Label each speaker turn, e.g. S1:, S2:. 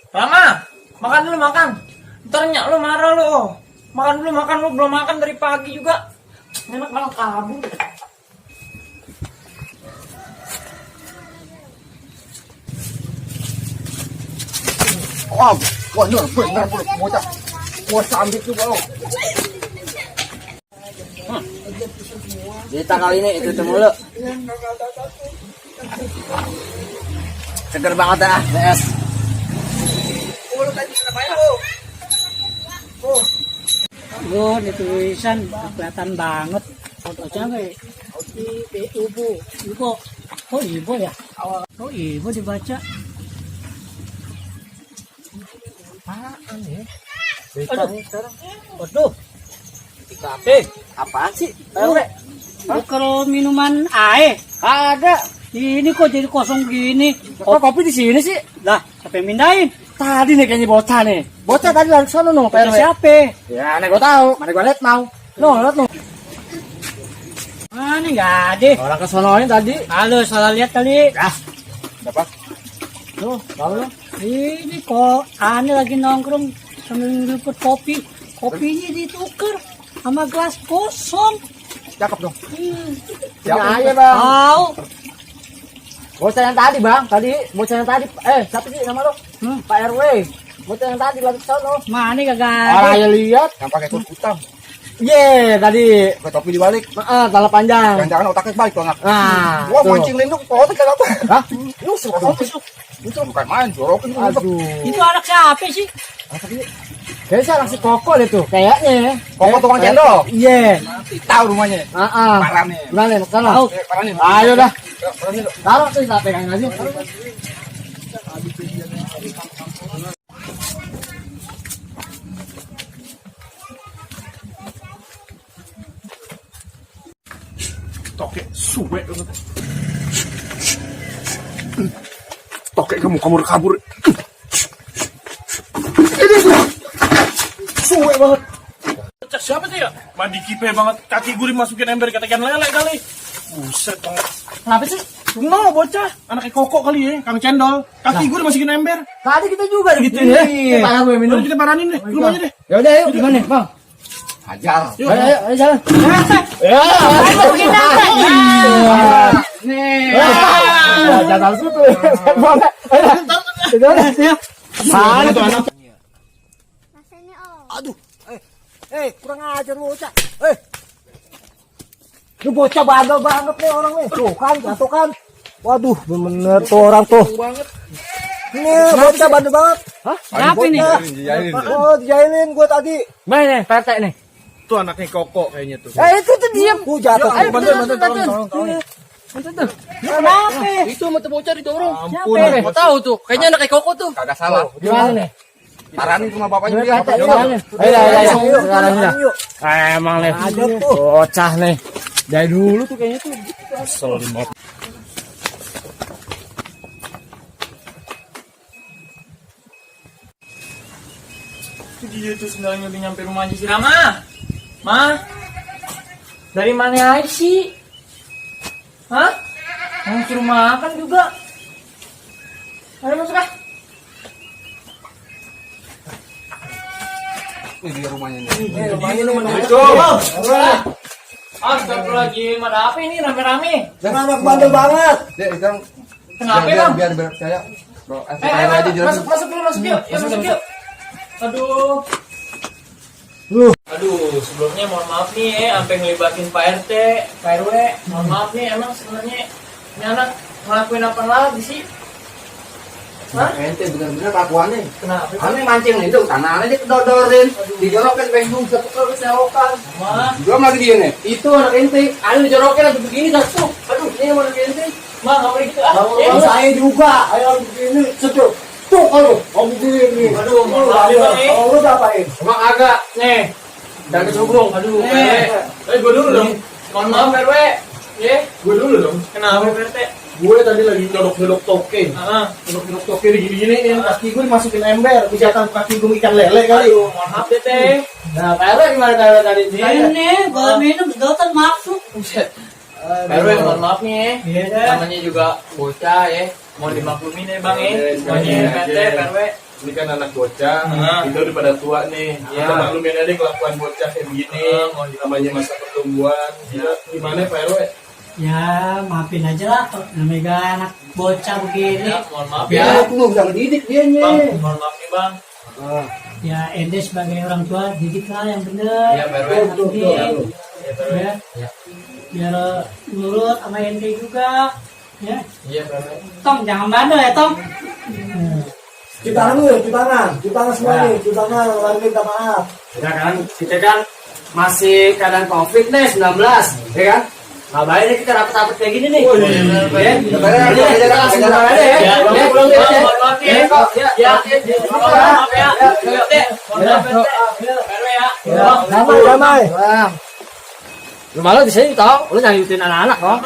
S1: Rama, makan dulu makan. Ntar nyak lu marah lu. Makan dulu makan, lu belum makan dari pagi juga. Enak malah kabur.
S2: Wah, bener bocah. Bocah ambil tuh bang.
S3: Kita kali ini itu mulu. Seger banget dah, BS.
S4: Gue di tulisan kelihatan banget. Fotonya kayak ibu. Oh ibu ya? Oh ibu dibaca.
S2: Apaan ya?
S4: Waduh,
S3: Apaan sih?
S4: ini kalau minuman air ada. Ini kok jadi kosong gini.
S2: Kok kopi di sini sih?
S4: Lah, siapa yang mindahin?
S2: Tadi nih kayaknya bocah nih. Bocah tadi lari sana no,
S4: Bocah siapa?
S2: Ya, nih gua tahu. Mana gua lihat mau. No, lihat no.
S4: Ah, ini nggak ada.
S2: Orang kesonoin tadi.
S4: Halo, salah lihat kali.
S2: Ya. Dapat.
S4: Tuh, tahu lo? Ini kok aneh lagi nongkrong sambil ngeliput kopi. Kopinya ditukar sama gelas kosong.
S2: Cakep dong.
S3: Siapa
S2: aja, Bang.
S4: Tahu?
S2: Bocah yang tadi, Bang. Bocah yang tadi. Siapa sih nama lu? Pak RW. Bocah yang tadi lari ke sana.
S4: Mana kagak
S2: Orang
S4: ada?
S2: yang lihat yang pakai kulit hitam. Tadi pakai topi dibalik. Tala panjang. Jangan otaknya balik tuh anak. Gua mancing lindung, otak enggak apa. Hah? Lu suka itu bukan main, jorokin gua. Aduh.
S4: Itu anak siapa sih?
S2: Kayaknya anak si Koko deh tuh, kayaknya. Koko tukang
S3: Kayak-
S2: cendol. Iya. Tahu rumahnya. Parane. Mana nih? Sana.
S4: Tahu.
S2: Parane. Ayo dah. Taruh tuh, kita pegangin aja.
S5: Toke suwe banget. Toke kamu kabur. Ini suwe banget. Cak siapa sih ya? Mandi kipe banget. Kaki gue dimasukin ember katakan lele kali. Buset banget.
S2: Kenapa sih?
S5: No bocah. Anaknya Koko kali ya. Kang Cendol. Kaki gue dimasukin ember.
S2: Tadi kita juga gitu ya. Parah gue minum.
S5: Udah kita paranin deh. Rumahnya deh.
S2: Ya udah, yuk gimana, Bang? Hajar.
S5: Yuk.
S2: Ayo jalan. Ya. Nih. Jangan situ. Ayo. Mana tuh anak? Aduh. Kurang ajar bocah. Lu bocah bandel banget nih orang nih. Tuh kan, jatuh kan. Waduh, bener tuh orang tuh. Ini bocah bandel banget. Hah?
S4: Siapa ini?
S2: Oh, dijailin gua tadi.
S4: Mana nih, PT nih?
S5: Tuh anaknya Koko kayaknya tuh.
S2: Itu tuh diam. Jatuh.
S5: Ayo bantu tolong.
S4: Kenapa?
S3: Itu sama tuh bocah didorong.
S5: Ampun.
S3: Mau tahu tuh, kayaknya anak kayak Koko tuh.
S2: Kagak salah. Gimana nih?
S5: Paranin sama bapaknya dia.
S2: Ayo, sekarang yuk.
S1: Emang nih.
S2: Ada tuh.
S1: Bocah nih. Dari dulu tuh kayaknya tuh. Kesel banget. Itu dia tuh sendalnya udah nyampe rumah aja si Rama. Ma, dari mana aja sih? Hah? Mau suruh makan juga. Ayo masuk ah.
S2: Ini dia rumahnya nih.
S1: Astagfirullahaladzim, ada apa ini rame-rame?
S2: Jangan anak bandel banget. Sekarang
S1: Kenapa bang?
S2: biar percaya. Bro,
S1: Masuk dulu, masuk yuk. Ya, masuk yuk. Aduh. Aduh, sebelumnya mohon maaf nih sampai ngelibatin Pak RT, Pak RW. Mohon maaf nih, emang sebenarnya ini anak ngelakuin apa lagi sih? Hah?
S2: Ente bener-bener kelakuannya.
S1: Kenapa?
S2: Aneh mancing itu tanah aja kedodorin, dijorokin pengen seputar selokan.
S1: Ma,
S2: Belum lagi dia nih. Itu anak ente, ayo dijorokin lagi begini satu. Aduh, ini anak ente.
S1: nggak boleh gitu ah.
S2: Bang, saya juga, ayo begini setu. Tuh kalau mau begini.
S1: Aduh, mohon maaf nih, Bang, nih.
S2: Kalau lu ngapain?
S1: Emang agak nih. Dan kesubrung. Aduh, gue dulu dong. Mohon maaf RW. Ya,
S5: Gue dulu dong.
S1: kenapa Pak RT?
S5: Gue tadi lagi nyodok-nyodok toke. Nyodok-nyodok toke gini-gini nih. Kaki gue dimasukin ember. Bisa kaki gue ikan lele kali.
S1: Aduh, mohon maaf deh teh.
S2: Nah, Pak RW gimana tadi?
S4: Ini, gua minum sedotan masuk.
S1: Buset. RW mohon maaf nih
S4: Iya,
S1: ya.
S4: dah.
S1: Namanya juga bocah ya. Mau dimaklumin ya bang ya. Semuanya PT RW.
S5: Ini kan anak bocah, kita udah pada tua nih.
S1: Iya.
S5: Kita maklumin aja kelakuan bocah kayak begini. Namanya masa pertumbuhan. Gimana Pak RW?
S4: Ya, maafin aja lah. Namanya anak bocah begini.
S1: Ya, mohon maaf
S3: Ya,
S1: ya.
S3: aku nggak bisa ngedidik dia
S1: Bang,
S3: nih.
S1: mohon maaf nih bang.
S4: Ya, ente sebagai orang tua, didik lah yang bener.
S1: Iya, Pak RW.
S4: Didik.
S1: Iya, Pak RW.
S4: Ya.
S1: Ya.
S4: Biar nurut sama ente juga. Ya.
S1: Iya, Pak RW.
S4: Tong, jangan bandel ya, Tong.
S6: Cuci tangan dulu, cuci tangan semua nih, cuci tangan, lalu minta maaf.
S3: Ya kan, kita kan masih keadaan COVID nih 19, ya kan? Nggak baik nih kita rapet-rapet kayak gini nih. Ya, kita langsung pulang aja ya.
S1: Ya,
S3: Ya,
S1: pulang
S3: ya,
S1: ya.
S3: ya.
S1: Mohon maaf ya.
S3: Ya, kok, ya.
S1: Ya, mohon maaf ya. Mohon maaf ya. RW ya.
S6: Damai, damai.
S3: Lu malu di sini tau, lu nyayutin anak-anak kok.